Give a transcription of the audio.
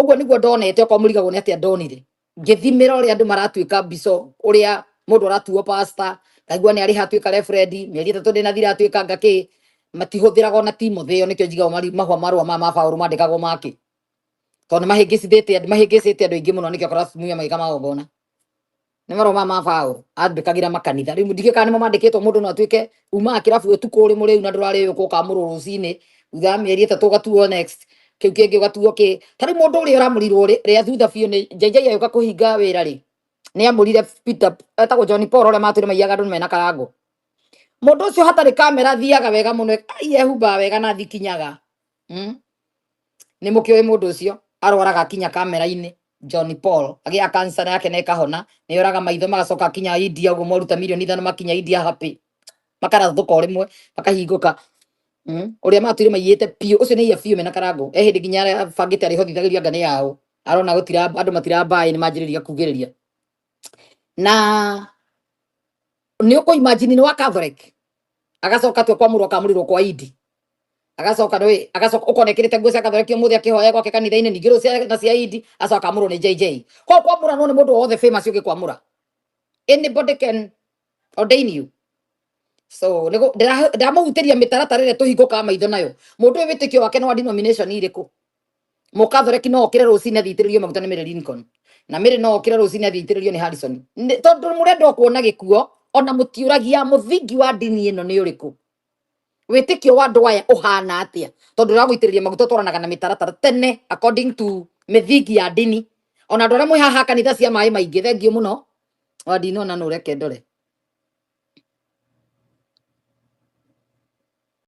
Ũguo nĩguo ndonete. Okorwo mũrigagwo nĩ atĩa ndonire, ngĩthimĩra ũrĩa andũ maratuĩka mbico, ũrĩa mũndũ aratuo pastor, ngaigua nĩ arĩha atuĩka reverend, mĩeri 3 ndĩnathira atuĩka ngakĩ. Matihũthĩraga ona Timothy ĩyo. Nĩkĩo njigagwo mahũa marũa maya ma Paũlũ mandĩkagwo make, tondũ nĩ mahĩngĩcithĩte andũ, mahĩngĩcĩte andũ aingĩ mũno. Nĩkĩo akora atumia magĩka magongona nĩ marũa maya ma Paũlũ andĩkagĩra makanitha. Rĩu ndingĩ kana nĩmo mandĩkĩtwo. Mũndũ no atuĩke umaga kĩrabu ũtukũ ũrĩ mũrĩu na ndũrarĩo, ũkamũrwo rũcinĩ, thutha wa mĩeri 3 ũgatuo next, kĩu kĩngĩ ũgatuo kĩ. Ta rĩu mũndũ ũrĩa ũramũrirwo rĩa thutha biũ nĩ JJ agĩũka kũhinga wĩra rĩ, nĩ amũrire Peter etagwo John Paul, ũrĩa matũire maiyaga andũ mena karango. Mũndũ ũcio hatarĩ kamera athiaga wega mũno, ai ehumbaga wega na thikinyaga. Nĩ mũkĩũĩ mũndũ ũcio arwaraga akinya kamera-inĩ, John Paul agĩa cancer yake na ĩkahona, nĩ oraga maitho magacoka akinya India ũguo, moruta mirioni 5 makinya India happy, makarathũka o rĩmwe makahingũka. Ũrĩa matũire maiyĩte biũ ũcio nĩ iya biũ mena karango. E hĩndĩ nginya arĩa bangĩte arĩhothithagĩria anga nĩ yao, arona gũtira andũ matirambaĩ, nĩ manjĩrĩria kugĩrĩria na nĩ ũkũ imagine nĩ wa Catholic, agacoka atue kwamũrwo, akamũrĩrwo kwa Idi, agacoka nĩ agacoka ũkona ekĩrĩte nguo cia Catholic ũmũthĩ akĩhoya gwake kanitha-inĩ, ningĩ rũciũ na cia Idi, acoka akamũrwo nĩ JJ. Kwa kwamũranwo nĩ mũndũ o wothe famous ũngĩkwamũra, anybody can ordain you. So ndĩramũhutĩria mĩtaratara ĩrĩa tũhingũkaga maitho nayo. Mũndũ ũyũ wĩtĩkio wake nĩ wa denomination irĩkũ? Mũkathoreki no okĩre rũcinĩ athiĩ itĩrĩrio maguta nĩ Mary Lincoln, na Mary no okĩre rũcinĩ athiĩ itĩrĩrio nĩ Harrison. Tondũ mũrenda o kuona gĩkuo, ona mũtiũragia mũthingi wa ndini ĩno nĩ ũrĩkũ, wĩtĩkio wa andũ aya ũhana atĩa, tondũ ũragũitĩrĩria maguta ũtwaranaga na mĩtaratara tene according to mĩthingi ya ndini. Ona andũ arĩa mwĩ haha kanitha cia maĩ maingĩ, thengiũ mũno wandinona, nũ reke ndore.